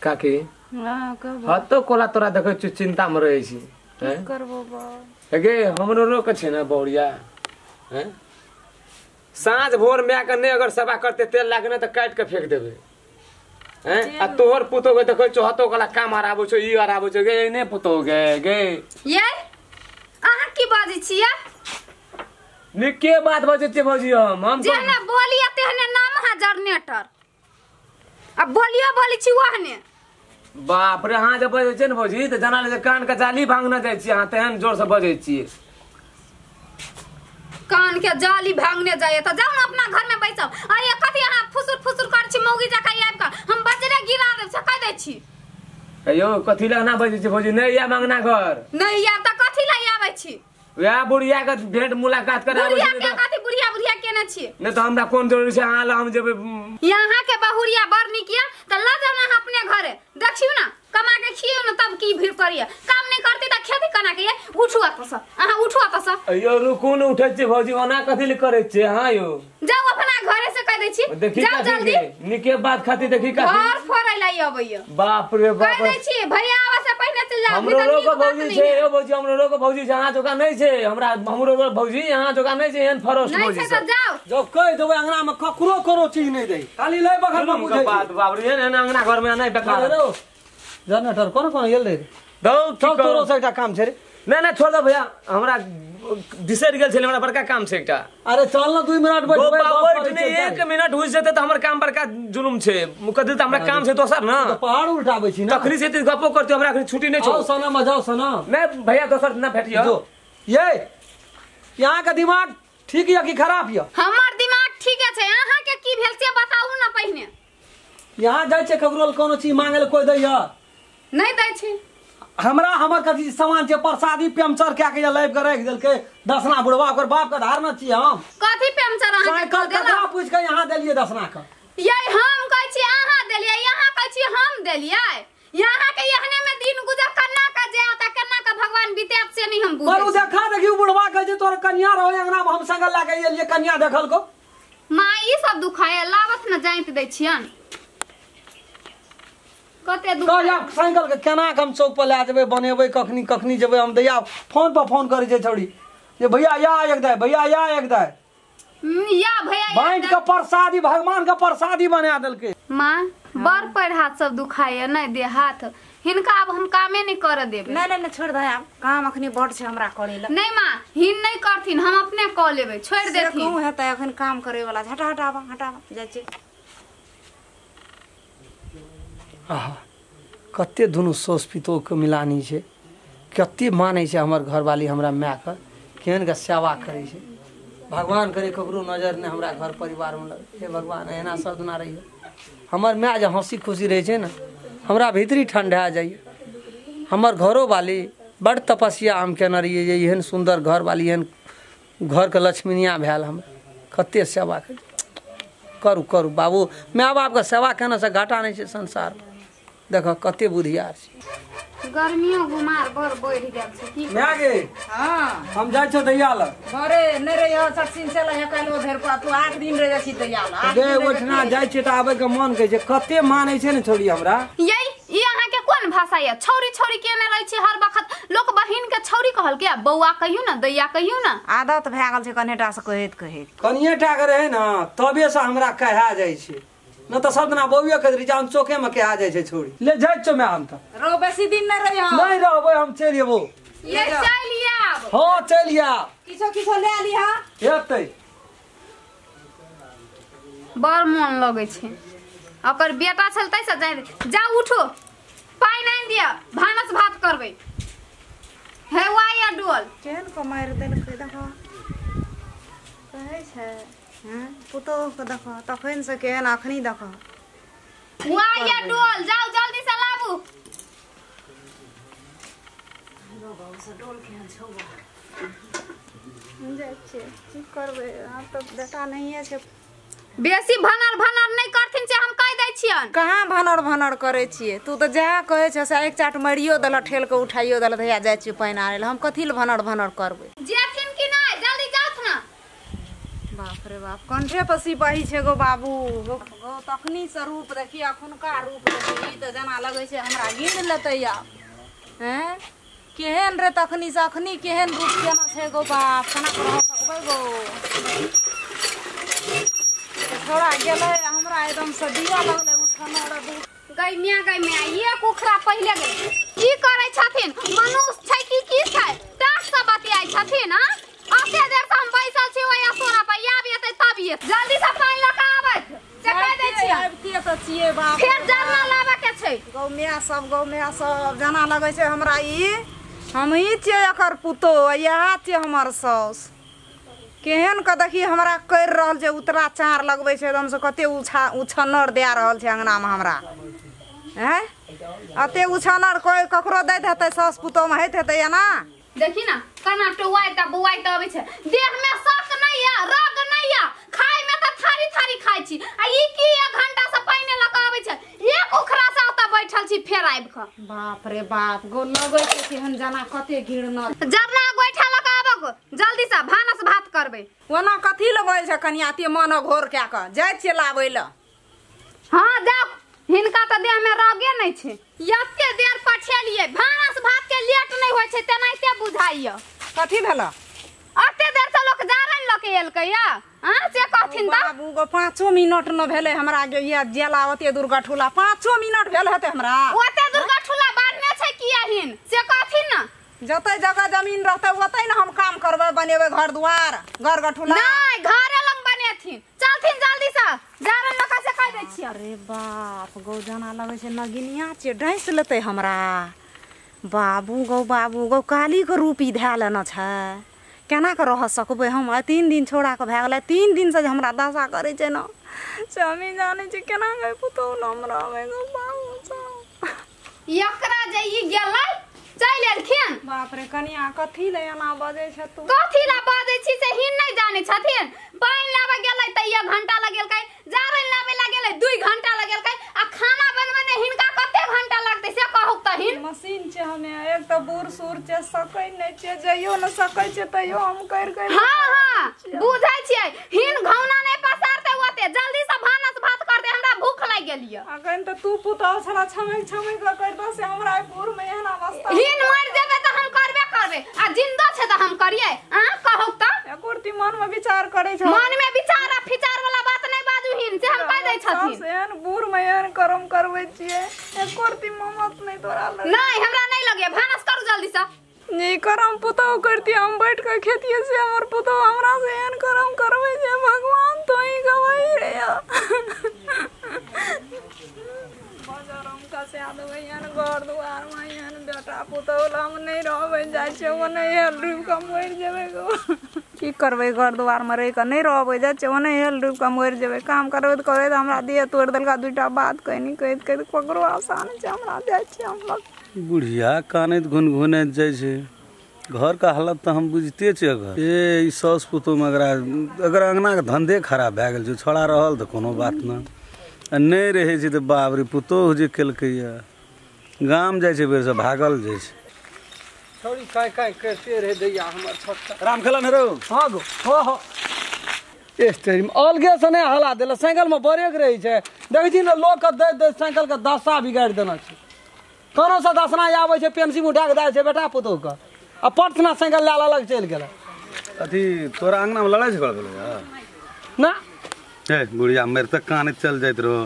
काकी हां कहबो हतो कोला तोरा देखै छु चिंता में रहै छी की करबो बा गे हमरो रोक छै ना बौरिया हैं साँझ भोर माय के नहीं अगर सेवा करते तेल लागने त काट के फेंक देबे हैं आ तोहर पुतो के देखै छु हतो कोला काम हराबो छौ ई हराबो छौ गे ने पुतो गे गे ये अहाँ की बाजै छियै निके बात बजै छियै भौजी हम जेहने बोलिए तेहने नाम हा जनरेटर आ बोलियो बोली छी ओहने बाप रे अहाँ जब बजै छियै ने भौजी त जना ले कान के जाली भांगने जाइ छी अहाँ तेहन जोर से बजै छियै कान के जाली भांगने जाइए त जाउ न अपना घर में बैसब अरे कथी अहाँ फुसुर फुसुर कर छी मौगी जका आबि क हम बजरे गिरा देब से कह दै छी कहियो कथी लए ना बजै छी भौजी नहीं आयब अंगना घर नहीं आयब त कथी लए आबै छी वएह बुढ़िया के भेंट मुलाकात कराबै बुढ़िया के कथी बुढ़िया बुढ़िया केने छी नहीं तो हमरा कोन जरूरी छै अहाँ ल हम जेबै यहाँ के बहुरिया बड़ नीक या त ल जाउ ना अपने घरे देखियौ ना कमा के खियौ ना तब की भीड़ करिए काम नहीं करती त खेती कना के उठू अतस अहाँ उठू अतस अयो रुकू न उठै छी भौजी ओना कथी ले करै छी हां यो जाउ अपना घरे से कह दै छी जाउ जल्दी निके बात खाती देखी का घर फोड़ै ला अबैयो बाप रे बाप कह दै छी भैया आवा से पहिने चल जाउ हमरो रोक भौजी छै यो भौजी हमरो रोक भौजी छै अहाँ जोका नहीं छै हमरा हमरो रोक भौजी अहाँ जोका नहीं छै एहन फरोस भौजी नहीं छै त जाउ जब कह देबै अंगना में ककरो कोनो चीज नहीं दै खाली लै बखत में बुझै बात बाप रे एहन अंगना घर में नहीं बेकार जनरेटर कोन कोन गेल रे दौ चल तोरो से एकटा काम छै रे नहीं नहीं छोड़ दो भैया हमरा बिसरि गेल छलै हमरा बड़का काम छै एकटा अरे चल न 2 मिनट बैठ बैठ नहीं 1 मिनट हो जेतै त हमर काम बड़का जुलुम छै कथी त हमरा काम छै दोसर न त पहाड़ उल्टाबै छी न तखनी से त गपो करते हमरा अखनी छुट्टी नहीं छौ आओ सना म जाओ सना नहीं भैया दोसर ना भेटियो जो ये यहाँ का दिमाग ठीक या कि खराब या हमर दिमाग ठीक छै अहाँ के की भेल से बताउ न पहिने यहाँ जाइ छै ककरो कोनो चीज मांगे ले कोई दैया नहीं दै छै हमरा हमर कथी सामान छै प्रसादी पंचर कए के लाइब के राखि देलकै दसना बुढ़वा ओकर बाप के धार न छी हम कथी पंचर अहाँ साइकिल ककरा पूछ के यहाँ देलियै दसना के ये हम कहै छी अहाँ देलियै यहाँ कहै छी हम देलियै यहाँ के एहने में दिन गुजर कन्ना का जे आता कन्ना का भगवान बितेत से नहीं हम बुझै पर उ देखा देखी उ बुढ़वा कहै छै तोर कन्या रहो अंगना में हम संग ला के एलियै कन्या देखल को मां ई सब दुखाए लावत न जाइत दै छियन कते दुख साइकिल के केना के हम चौक पर लए जेबै बनेबै कखनी कखनी जेबै हम दैया फोन पर फोन करै छै छौड़ी जे भैया या एक दाय भैया या एक दाय या भैया बाँट के प्रसादी भगवान के प्रसादी बना देलकै मां बड़ पैर हाथ सब दुखाए नहीं दे हाथ हिनका अब हम कामे नहीं कर देबै नहीं नहीं छोड़ दे आब काम अखनी बड़ छै हमरा करे ल नहीं मां हिन नहीं करथिन हम अपने क लेबै छोड़ देथिन कहूं है त अखन काम करे वाला हटा हटाबा हटाबा जाइ छी आहा कते दुनू सोस पितोके मिलानी छै कते मानै छै हमर घरवाली हमरा मायके केहन के सेवा करै छै भगवान करे ककरो नजर नहि हमरा घर परिवारमे लगे हे भगवान एना सदना रहिए हमर माय जे हँसी खुशी रहै छै ने हमरा भीतरी ठंडा जाइए हमर घरोवाली बड़ तपस्या हम केने रहियै जे एहन सुन्दर घरवाली एहन घरके लक्ष्मीनिया भेल हमरा कते सेवा करै करू करू बाबू माय बापके सेवा केनासँ घाटा नहि छै संसारमे देख कते बुधियार छै गर्मियो गुमार बड़ बढ़ि गेल छै की माय गे हां हम जाइ छौ दैया लग घरे नहीं रहियो सटसिन चल है काल्हि धरि पर तू 8 दिन रह जाइ छी दैया लग गे ओठना जाइ छै त आबै के मन कहै छै कते मानै छै ने छौड़ी हमरा ये ई अहाँ के कोन भाषा या छौरी छौरी केने रहै छै हर वक्त लोक बहिन के छौरी कहल के बौआ कहियो ना दैया कहियो ना आदत भए गेल छै कनेटा से कहैत कहैत कनिएटा के रहै ने तबे से हमरा कहा जाइ छै न त सब दिना बौए के रिजान चौके में कहा जाइ छै छोड़ी ले जाइ छौ मैं हम त रो बेसी दिन न रहियो नहीं रहबै हम चलि एबो ये चलि आब हां चलि आब किछो किछो ले लिहा एतै बड़ मन लगै छै ओकर बेटा छल तै से जाय जाउ उठो पानि आनि दिअ भानस भात करबै हे वाया डोल केहन को मारि देलकै देखो कहै छै हां पुतोह के देखो तखन से केहन अखनी देखो वाया डोल जाउ जल्दी से लाबू बाबू से डोल केहन छौ जाइ छियै की करबै आब तऽ बेटा नहिए छै बेसी भनर भनर नहीं करथिन से हम कह दै छियन कहाँ भनर भनर करै छियै तू तऽ जहाँ कहै छ से एक चाट मारियो देलह ठेल के उठाइयो देलह हैया जाइ छियै पानि आनै लए हम कथी लए भनर भनर करबै जेथिन कि नहीं जल्दी जाउथ ना बाप रे रे बाप कंठे पर सिपाही छै गो बाबू गो। तखनी से रूप देखी अखुनका रूप देखी तऽ जेना लगै छै हमरा गिर लेतै आब। हैं केहन रे तखनी से अखनी केहन रूप केना छै गो बाप, केना कऽ रह सकबै गो। छोड़ा गेलै हमरा एकदम से दिया लगलै उठना रे। गै मिया एक उखड़ा पहिले गेल। की करै छथिन मनुष्य छै की की छै टाक से बतियाइ छथिन। हां अते देर से हम बैसल छी ओइ असोरा पर, आब एतै तब एतै। जल्दी से पानि लऽ कऽ आबैत से कहि दै छियै। आबितियै तऽ छियै बाप। फेर जरना लाबऽ के छै। गौ माय सब जेना लगै छै हमरा ई हमही छियै एकर पुतोह, इएह छियै हमर साउस। केहन के देखी हमरा करि रहल छै, उतरा चार लगबै छै एकदम से कते उछन्नर दए रहल छै अंगनामे हमरा। हैं अते उछन्नर कोइ ककरो दैत हेतै साउस पुतोहमे होइत हेतै एना? देखी ना केना टोआइत आ बौआइत अबै छै। देह में शक नहीं या रग नहीं या, खाय में तऽ थारी थारी खाय छी आ ई की एक घंटा से पानि लऽ कऽ अबै छै। एक उखड़ा से ओतऽ बैठल छी फेर आबि कऽ। बाप रे बाप गो लगै छै केहन जना कते घिरनल। जरना गोइठा लऽ कऽ आबऽ गो जल्दी से, भानस भात करबै। ओना कथी लए बजै छै कनिया एते मन घोर कए कऽ जाइ छियै लाबै लए। हाँ जाउ, हिनका तऽ देह में रगे नहीं छै। एते देर पठेलियै भानस भात के लेट नहीं होइ छै तेनाहिते बुझाइया। कथी भेल? एते देर से लोक जारन लऽ के एलकै या हां से कहथिन तऽ। बाबू गो 5 मिनट न भेलै हमरा गे इएह जेला ओते दूर गठुला 5 मिनट भेल हेतै हमरा। ओते दूर गठुला बांधने छै किया हिन से कहथिन न। जतै जगह जमीन रहतै ओतै न हम काम करबै, बनेबै घर दुआर घर गठुला। नहीं घरे लग बनेथिन। चलथिन जल्दी से जारन लऽ कऽ से कहि दै छियै। अरे बाप गौ जना लगै छै नगिनिया छै डसि लेतै हमरा। बाबू गौ काली के रूप ई धए लेने छै, केना कऽ रह सकबै हम? आइ 3 दिन छोड़ा कऽ भए गेलै, 3 दिन से जे हमरा दशा करै छै ने से हमही जानै छी केना गै पुतोहु लग हम रहबै गौ बाबू सब। एकरा जे ई गेलै चलि एलखिन। बाप रे कनिया कथी लए एना बजै छै तू? कथी लए बजै छी से हिन नहि जानै छथिन। पानि लाबऽ गेलै तऽ 1 घंटा लगेलकै, जारनि लाबै लए गेलै 2 घंटा लगेलकै आ खाना बनबै मे हिनका कते घंटा लगतै से कहू तऽ हिन। मशीन छै हमे, एक तऽ बूढ़ सूढ़ छै, सकै नहि छै, जइयो न सकै छै तैयो हम करि करि। हाँ हाँ बुझै छियै हिन घौना नहि पसारतै ओते जल्दी से भानस भात करतै, हमरा भूख लागि गेल यऽ। अखन तऽ तू पुतोहु छला छमकि छमकि कऽ करितौ से हमरा बूढ़ मे एहन अवस्था। हिन मरि जेबै तऽ हम करबे करबै आ जिन्दो छै तऽ हम करियै। अहाँ कहू तऽ एकोरती मन मे विचार करै छै। मन मे विचार आ फिचार वाला बात नहि बाजू हिन से हम कहि दै छथिन। एहन बूढ़ मे एहन करम करबै छियै, एकोरती ममत नहि तोरा लग। नहि हमरा नहि लगैया, भानस करू जल्दी से। नहीं करम पुतोहु करती हम बैठ कऽ खेतियै से हमर पुतोहु हमरा से एहन करम करबै जे भगवान तोही गवाही रे। बजारम खसा देबै एहन घर दुआरमे, एहन बेटा पुतोहु लग हम नहि रहबै, जाइ छियै ओनहि हेल डूबि कऽ मरि जेबै गो। की करबै घर दुआरमे रहि कऽ नहि रहबै, जाइ छियै ओनहि हेल डूबि कऽ मरि जेबै। काम करबैत करबैत हमरा देह तोड़ि देलका 2टा बात कहनी कहैत कहैत ककरो आशा नहि छै हमरा, जाइ छियै हम लग। बुढ़िया कानैत घुनघुनाइत जाइ छै। घर का हालत तऽ हम बुझिते छियै। घर ए ई साउस पुतोहमे अगर अङ्गनाके धन्धे खराब भए गेल छै, छोड़ा रहल तऽ कोनो बात नहि, आ नहि रहै छै तऽ बाप रे पुतोहु जे केलकैया गाम जाइ छै बेरसँ भागल जाइ छै। छोड़ी काय काय करते रहे दैया हमर छोटका राम खेलन रौ। हाँ गो हो हो स्टेरिंग अलगे से नहि हला देलक, साइकिलमे ब्रेक रहै छै। देखै छी ने लोकके दैत दैत साइकिलके दशा बिगाड़ि देने छै। कोनो से दसना आबै छै पेंसिल उठा कऽ दै छै बेटा पुतोहुके आ पटना साइकिल लए लेलक चलि गेल। अथी तोरा अङ्गनामे लड़ाइ झगड़ा भेलै ना? हे बुढ़िया मरि तऽ कानैत चलि जाइत रहो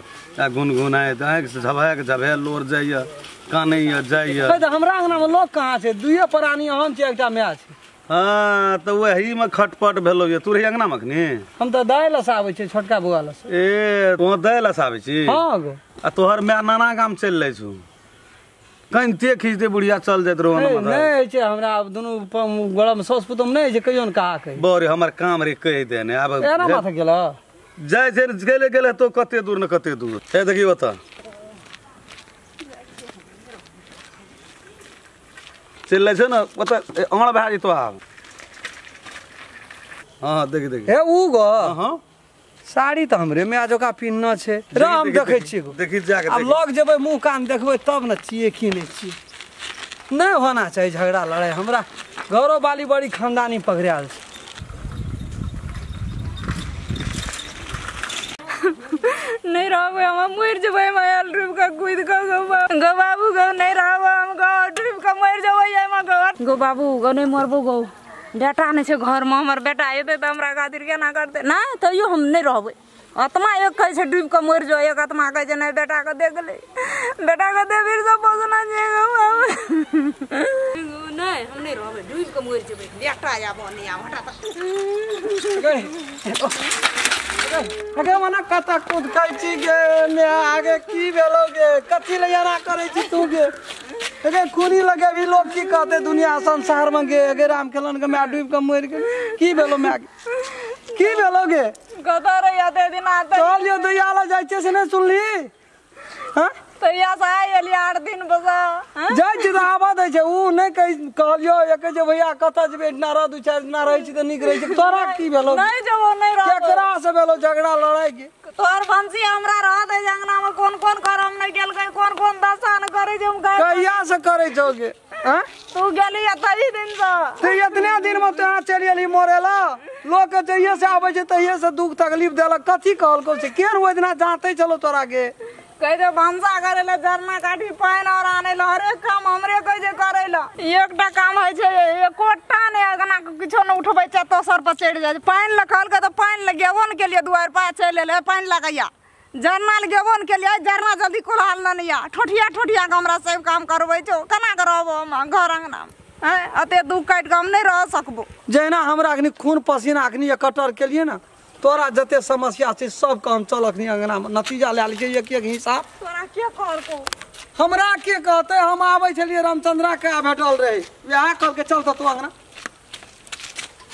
आ गुनगुनाइत आँखिसँ झभैक झभै लोर जाइए कानैए जाइए। तऽ हमरा अङ्गनामे लोक कहाँ छै, 2 प्राणी हम छियै एकटा माय छै। हाँ तऽ वहीमे खटपट भेलौ यऽ। तू रही अङ्गनामे अखनी? हम तऽ दाइ लसाबै छियै छोटका बौआ लस। ए तोँ दाइ लसाबै छी? हाँ गो। आ तोहर माय नाना गाम चलि लै छौ, कनिते खींचते बुढ़िया चल जाइत रहो। नहि होइ छै हमरा आब दुनू गोड़ामे साउस पुतोहु नहि होइ छै कहियो ने कहा कही। बड़े हमर काम रे कहि दे ने आब एना माथा गेल जाइ छै गेले गेले तो कते दूर न कते दूर। हे देखियौ ओतऽ चलि लै छै ने ओतऽ अँड़ भए जेतौ आब। हाँ देखी देखी हे उ गो। हाँ साड़ी तऽ हमरे माय जकाँ पिन्हने छै। र हम देखै छियै गो। देखी जाके आब लग जेबै मुँह कान देखबै तब ने छियै की नहि छियै। नहीं होना चाहिए झगड़ा लड़ाई। हमरा घरो बाली बड़ी खानदानी पकड़ायल छै। रहबै हम मरि जेबै हम आयल डूबि कऽ कूदि कऽ गौ गौ बाबू गौ नहीं रहबै हम गौ डूबि कऽ मरि जेबै एहिमे गौ गौ बाबू गौ नहीं मरबो गौ बेटा नहीं छै घरमे हमर बेटा एतै तऽ हमरा खातिर केना करतै नहि तैयो हम नहीं रहबै आत्मा एक कहै छै डूबि कऽ मरि जाओ एक आत्मा कहै छै नहि बेटाके देख ले बेटाके दे फिर से पोसना छै गौ बाबू नहीं हम नहीं रहबै डूबि कऽ मरि जेबै बेटा आबो नहीं आब हटा अगे मना कता कूद खाइ छी गे मैं आगे की भेलो गे कथी ले एना करै छी तू गे अगे खूनी लगे भी लोग की कहते दुनिया संसार में गे अगे राम खेलन के मैं डूब के मर गेल की भेलो मैं की भेलो गे कतऽ रहिया ते दिन आते चल यो दैया ला जाइ छै से नहीं सुनली हां तैया से आइ एलियै 8 दिन बसा जाइ छी तऽ आबऽ दै छै उ नहि कहलियो एक जे भैया कतऽ जेबै एहिठिना रह 2-4 दिना रहै छी तऽ नीक रहै छै तोरा की भेलो नहीं जेबो नहीं रहबो केकरा से भेलो झगड़ा लड़ाई के तोहर बंसी हमरा रह दे अंगना में कोन कोन करम नहीं गेलकै कोन कोन दशा न करै छै हम कहिया से करै छौ गे हां तू गेली तही दिन से ते इतने दिन में तोरा चलि एली मरेला लोग के जहिये से आबै छै तहिये से दुख तकलीफ देलक कथी कहलकौ से केहन ओहि दिना जाँते छलो तोरा के कहै छै भनसा करै लए जरना काटी पानि और आनै लए हरेक काम हमरे कहै छै करै लए एकटा काम होइ छै एकोटा नहि अंगना के किछो नहि उठबै छै दोसर पर चढ़ि जाइ छै पानि लए कहलकै तऽ पानि लए गेबो ने केलियै दुआरि पर चलि एलै पानि लगैया जरना लए गेबो ने केलियै जरना जल्दी कोल्हाल ने या ठोठिया ठोठिया के हमरा सब काम करबै छौ केना के रहबो हम घर अंगना में अते दुख काटि कऽ हम नहि रह सकबो जहिना हमरा अखनी खून पसीना अखनी एकट्ठर केलियै ने तोरा जते समस्या छै सब काम चल अखनी अंगना में नतीजा लए लै छै एक एक हिसाब तोरा के कहलकौ हमरा के कहतै हम आबै छलियै रामचंद्रा के भेटल रहै वएह कहलकै चल तऽ तू अंगना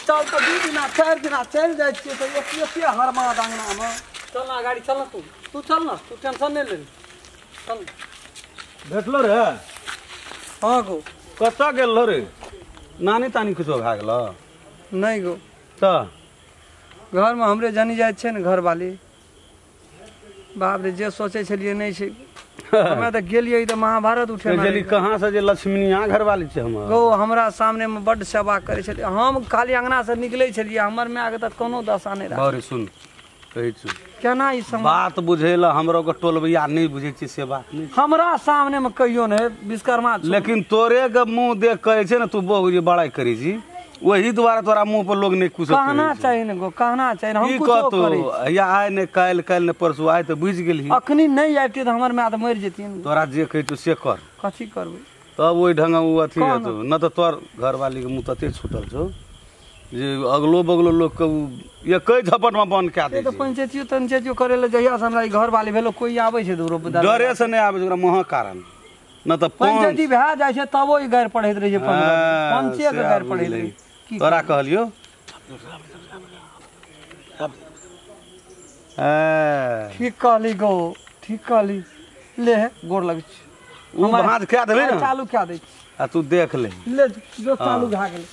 चल तऽ 2 दिना 4 दिना चलि जाइ छियै तऽ एक एक हरमाद अंगना में चल ना गाड़ी चल ना तू तू चल ना तू टेंशन नहीं ले चल भेटलो रे हाँ गो कतऽ गेल रे नानी तानी कुछो भए गेलो नहीं गो तऽ घर में हमरे जानी जाइ छै ने घरवाली बाप रे जे सोचै छलियै नहि छै हमे तऽ गेलियै तऽ महाभारत उठे गेली कहाँ से जे लक्ष्मीनिया घरवाली छै हमर गौ हमरा सामने में बड्ड सेवा करै छलियै हम खाली अंगना से निकलै छलियै हमर मायके तऽ कोनो दशा नहि रहै बारे सुन कहै छी केना ई बात बुझै लए हमरो के टोलबैया नहि बुझै छी से बात नहि हमरा सामने में कहियो नहि विश्वकर्मा लेकिन तोरे के मुँह देख कहै छै ने तू बहुत जे बड़ाई करै छी वही द्वारा तोरा मुँह पर लोग नहीं कुछ कहना चाहिए ने गो कहना चाहिए हम की कुछो कहतो करी या आइ ने काल्हि काल्हि ने परसू आइ तऽ बुझि गेलही अखनी नहीं आबितियै तऽ हमर माय तऽ मरि जेतियै तोरा जे कहै छौ से कर कथी करबै तब ओहि ढंग ओ अथी हेतौ न तऽ तोहर घरवाली के मुँह तते छूटल छौ जे अगलो बगलो लोग के एके झपट में बंद कए दै तऽ पंचायतियो तंचायतियो करै लए जहिया से हमरा ई घरवाली भेलो कोई आबै छै दूरो डरे से नहि आबै छै ओकरा मुँहक कारण न तऽ पंचायती भए जाइ छै तबो ई गारि पढ़ैत रहै छै पंचे के गारि पढ़ैत रहै तोरा कहलियो ठीक कहली गो ठीक कहली ले गोर लगै छी ओ भाँज कए देबै ने चालू कए दै छी आ तू देख ले ले जो चालू भए गेलै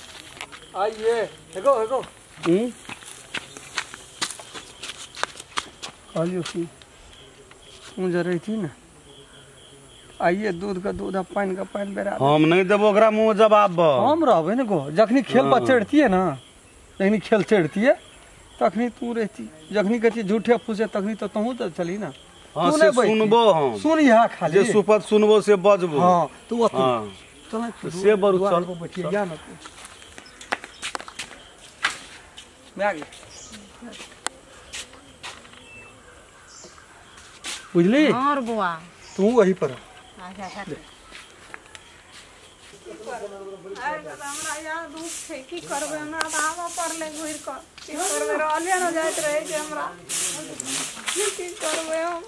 आइए हेगो हेगो कहलियो की तू जे रहिती ने आइए दूध का दूध आ पानि का पानि बेरा हम नहीं देबो ओकरा मुँह जवाब हम रहबै ने गो जखनी खेल पर चढ़तियै ने जखनी खेल चढ़तियै तखनी तू रहती जखनी कहती झूठे फूसे तखनी तो तहूँ तऽ चली ना हाँ से सुनबो हम सुन यहाँ खाली जे सुपत सुनबो से बजबो हाँ तू चल से बरू चल बैठिए जा ना मैं आ गई बुझली और बुआ तू वही पर हमरा यार दुख छै की करबै हमरा तऽ आबऽ पड़लै घुरि कऽ की करबै रहले ने जाइत रहै छै हमरा की करबै हम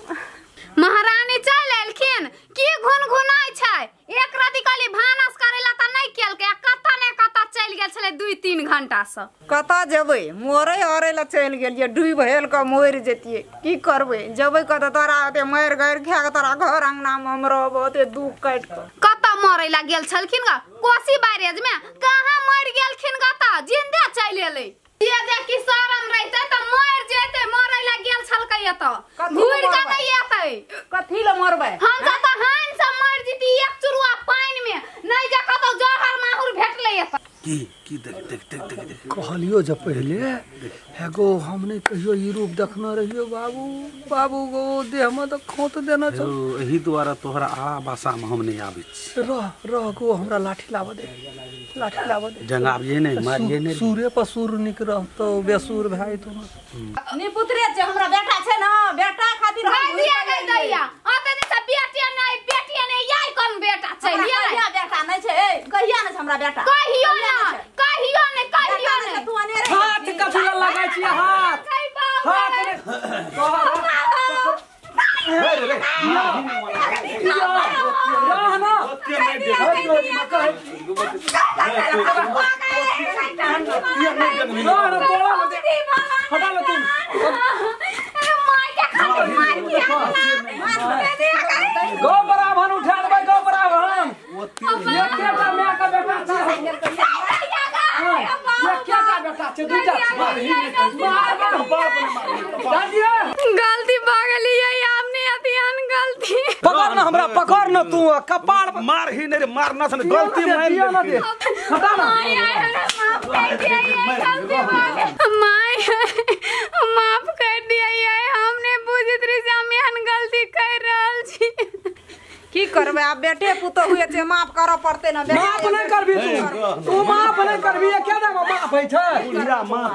महारानी चलि एलखिन की घुनघुनाइ छै एक राति कहली भानस करै ला तऽ नहि केलकै आ कतऽ ने कतऽ चलि गेल छलै 2-3 घंटा से कतऽ जेबै मरै हरै लए चलि गेलियै डूबि हेल कऽ मरि जैतियै की करबै जेबै कतऽ तोरा ओते मारि गारि खा कऽ तोरा घर अंगनामे हम रहबो ओते दुख काटि कऽ कतऽ मरै ला गेल छलखिन ग कोसी बैरेज में कहाँ मरि गेलखिन ग तऽ जिंदे चलि एलै जे जे कि शरम रहितै तऽ मरि जेतै मरै ला गेल छलकै एतऽ घुरि कऽ नहि एतै कथी लए मरबै हम तऽ हानि से मरि जेती एक चुरुआ पानि में नहि जे कतौ जहर माहुर भेटलै एतऽ की की देख देख देख देख देख कहलियो जब पहले हेगो हम नहीं कहियो ई रूप देखना रहियो बाबू बाबू गो देह में तो खोत देना छौ। एही द्वारा तोहरा आड़ा बासा में हम नहीं आबै छी। रह रह गो हमरा लाठी लाबऽ दे, लाठी लाबऽ दे। जंगाबिए नहीं मारिए नहीं। सूरे पर सूर निक रहतो बेसूर भए तो नी पुत्रे छै हमरा बेटा छै ना बेटा खातिर हम दिया गई दैया ओते दिन से बेटिया नहीं बेटिया नहीं याई कम बेटा छै कहिया बेटा नहीं छै ए कहिया नहीं छै हमरा बेटा कहियो ना कहियो नहीं कहियो नहीं तू अनेरे हाथ कथि ल लगै छी हाथ हाथ रे रे रे रह ना हटा लो तुम गौ बराबर उठा देबै गौ बराबर। एकेटा माय के बेटा छै, एकेटा बेटा छै, दूटा गलती भऽ गेली हमने अतियान गलती। पकड़ ना हमरा, पकड़ ना तू कपाड़ मार ही नहीं रे मार ना सन गलती मान ना दे हटा ना। My माफ कर दिया हमने बुझित रही से हम एहन गलती कर रहल छी। की करबै आब बेटे पुतोहु छै माफ करऽ पड़तै ना। माफ नहीं करबी तू, तू माफ नहीं करबी के देबो माफ होइ छै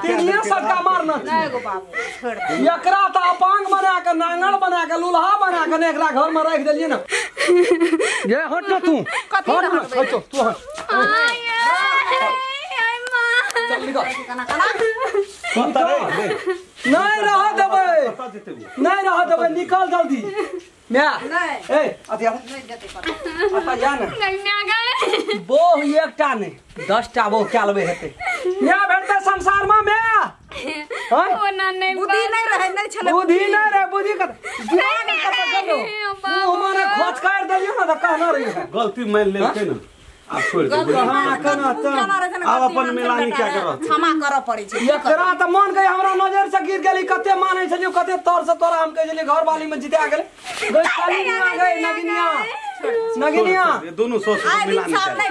तीनिये सटका मारना छै। नहीं गो बाबू छोड़ दे एकरा त अपांग बना के नांगल बना के लूल्हा बना के ने एकरा घर में राख देलियै ना। ये हट ना तू, हट ना हट तू हट। चल निकल नहीं रह देबै, नहीं रह देबै, निकल जल्दी। म्या ए अथी नहीं जते पर अता जा ना नहीं म्या गए बोह एकटा नहीं 10टा बोह क्या लेबै हेतै म्या भेटतै संसार में म्या। हां ओना नहीं बुद्धि नहीं रहे नहीं छले बुद्धि नहीं रहे बुद्धि कत दिमाग कत गेलो मुंह माने खोच काट देलियो ना त कहना रही है गलती मान लेलकै ना आब छोड़ दे। हां कहना त आब अपन मिलानी क्या करत क्षमा करऽ पड़ै छै। एकरा त मन गई हमरा नजर से गिर गेली कते मानै छलियो कते तोर से तोरा हम कहै छलियै घर वाली में जिता गेलै गई कालिनिया गई नगिनिया नगिनिया दोनों सोच मिलानी नहीं करते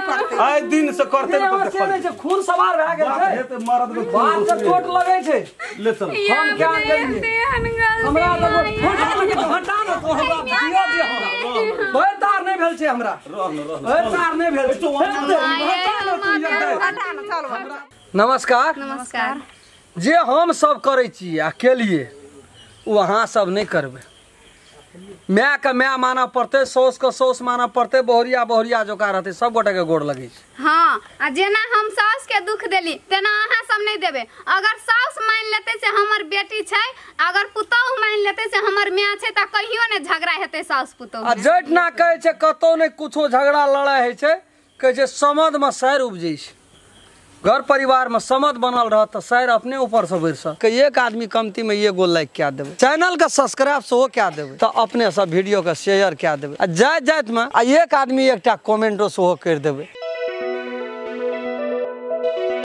आइ दिन से करते न करते नहीं छै खून सवार भए गेल छै हे त मरद के बात से चोट लगै छै। ले चल हम क्या करिए हमरा त हटा न तो हमरा दिया दे हमरा भय तार नहीं भेल छै हमरा भय तार नहीं भेल छै। नमस्कार नमस्कार। जे हम सब करै छी आ केलिए ओ अहाँ सब नहीं करबै। My के my मानऽ पड़तै, साउस के साउस मानऽ पड़तै, बहुरिया बहुरिया जोका रहतै, सब गोटे के गोड़ लगै छै। हाँ आ जेना हम साउस के दुख देली तेना अहाँ सब नहीं देबै। अगर साउस मान लेतै से हमर बेटी छै, अगर पुतोहु मान लेतै से हमर my छै त कहियो ने झगड़ा हेतै साउस पुतोहु। आ जट ना कहै छै कतौ ने कुछो झगड़ा लड़ाई होइ छै, कहै छै समद में सैर उपजै छै। घर परिवार में समद बनल रहत त सैर अपने ऊपर से बढ़ि सक। एक आदमी कमती में एगो लाइक कए देबै, चैनल के सब्सक्राइब सेहो कए देबै, त अपने सब वीडियो के शेयर कए देबै आ जाइत जाइत में आ एक आदमी एकटा कमेंटो सेहो करि देबै।